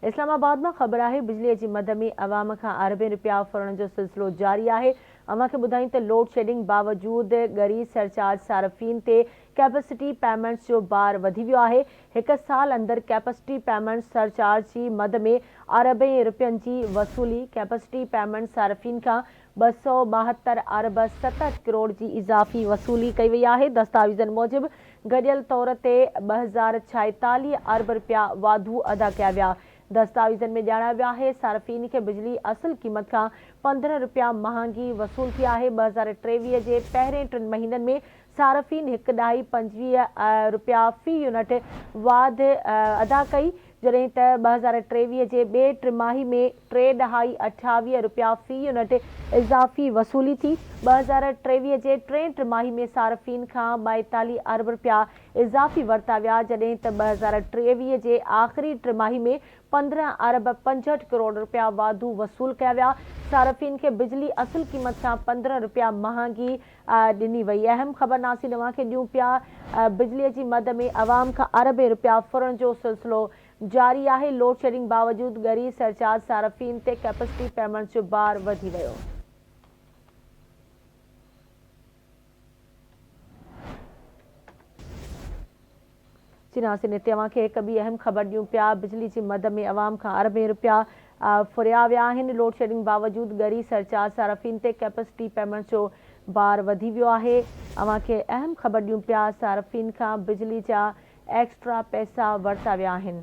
اسلام آباد مان خبر آهي بجلي جي مد ۾ عوام کان اربين رپيا ڦرڻ جو سلسلو جاري آهي. اوهان کي ٻڌايون ته لوڊشيڊنگ باوجود ڳري سرچارج صارفين تي ڪيپسٽي پيمنٽس جو بار وڌي ويو آهي. هڪ سال اندر ڪيپسٽي پيمنٽس سرچارج جي مد ۾ اربين رپين جي وصولي، ڪيپسٽي پيمنٽس صارفين کان 272 ارب 67 ڪروڙ جي اضافي وصولي ڪئي وئي آهي، دستاويزن موجب گڏيل طور تي 2046 ارب رپيا واڌو ادا ڪيا ويا. دستاويزن ۾ ڄاڻايو ويو آهي صارفين کي بجلي اصل قيمت کان 15 رپيا مهانگي وصول ٿي آهي، 2023 جي پهرين ٽن مهينن ۾ صارفين هڪ ڏهائي 25 رپيا في يونٽ واڌ ادا ڪئي، جڏهن ته 2023 جي ٻئي ٽماهي ۾ ٽي ڏهائي 28 رپيا في يونٽ اضافي وصولي ٿي. 2023 جي ٽئين ٽماهي ۾ صارفين کان 42 ارب رپيا اضافي ورتا ويا، جڏهن ته 2023 جي آخري ٽماهي ۾ 15 ارب 65 ڪروڙ رپيا واڌو وصول ڪيا ويا. صارفين کي بجلي اصل قيمت کان 15 رپيا مهانگي ڏني وئي. اهم خبر ناصر اوهان کي ڏيون پيا بجلي جي مد ۾ عوام کان اربين رپيا ڦرڻ جو سلسلو جاري آهي، لوڊشيڊنگ باوجود ڳري سرچارج صارفين تي ڪيپسٽي پيمنٽس جو بار وڌي ويو. چناسين هتي اوهان کي هڪ ٻي اهم خبر ڏيون پيا، بجلي جي مد ۾ عوام کان اربين رپيا ڦريا ويا آهن، لوڊشيڊنگ باوجود ڳري سرچارج صارفين تي ڪيپسٽي پيمنٽس جو بار وڌي ويو آهي، اوهان کي اهم خبر ڏيون پيا صارفين کان بجلي جا ايڪسٽرا پئسا ورتا ويا آهن.